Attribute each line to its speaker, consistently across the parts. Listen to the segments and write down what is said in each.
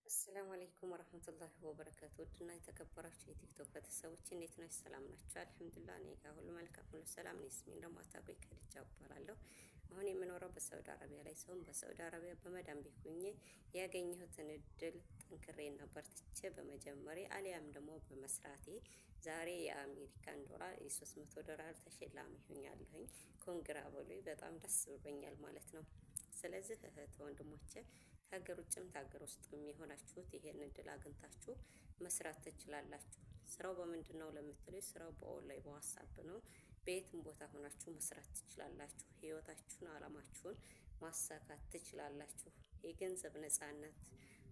Speaker 1: السلام عليكم ورحمة الله وبركاته። ውድና የተከበራችሁ የቲክቶክ ቤተሰቦች እንዴት ናችሁ? ሰላም ናችሁ? الحمد لله እኔ ጋር ሁሉ መልካም፣ ሁሉ ሰላም። እኔ ስሜን ደግሞ አታውቁኝ ከድጃ እባላለሁ። አሁን የምኖረው በሳውዲ አረቢያ ላይ ሲሆን በሳውዲ አረቢያ በመዳም ቤት ሆኜ ያገኘሁትን እድል ጠንክሬና በርትቼ በመጀመሬ አሊያም ደግሞ በመስራቴ ዛሬ የአሜሪካን ዶላር የ300 ዶላር ተሸላሚ ሆኛለሁኝ። Congra በሉኝ። በጣም ደስ ብሎኛል ማለት ነው። ስለዚህ እህት ወንድሞቼ፣ ከሀገር ውጭም ከሀገር ውስጥም የሆናችሁት ይሄን እድል አግኝታችሁ መስራት ትችላላችሁ። ስራው በምንድን ነው ለምትሉ፣ ስራው በኦንላይን በዋትስአፕ ነው። በየትም ቦታ ሆናችሁ መስራት ትችላላችሁ። ህይወታችሁን፣ አላማችሁን ማሳካት ትችላላችሁ። የገንዘብ ነጻነት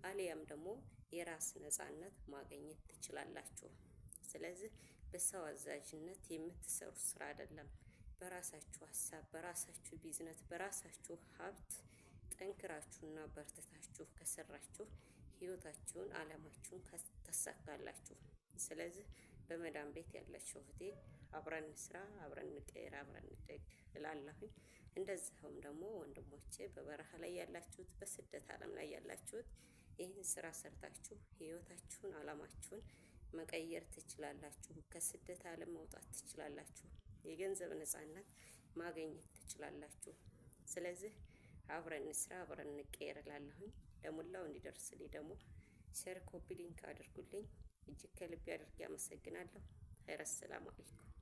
Speaker 1: አሊያም ደግሞ የራስ ነጻነት ማግኘት ትችላላችሁ። ስለዚህ በሰው አዛዥነት የምትሰሩት ስራ አይደለም። በራሳችሁ ሀሳብ፣ በራሳችሁ ቢዝነስ፣ በራሳችሁ ሀብት ጠንክራችሁና በርትታችሁ ከሰራችሁ ህይወታችሁን፣ አላማችሁን ታሳካላችሁ። ስለዚህ በመዳም ቤት ያላችሁ እህቴ አብረን ስራ፣ አብረን እንቀይር፣ አብረን እንደግ እላለሁኝ። እንደዚሁም ደግሞ ወንድሞቼ በበረሃ ላይ ያላችሁት፣ በስደት ዓለም ላይ ያላችሁት ይህን ስራ ሰርታችሁ ህይወታችሁን፣ አላማችሁን መቀየር ትችላላችሁ። ከስደት ዓለም መውጣት ትችላላችሁ። የገንዘብ ነጻነት ማግኘት ትችላላችሁ። ስለዚህ አብረን እንስራ፣ አብረን እንቀየር እላለሁኝ። ለሙላው እንዲደርስልኝ ደግሞ share፣ copy link አድርጉልኝ። እጅግ ከልቤ አድርጌ አመሰግናለሁ። ኸይር፣ السلام عليكم።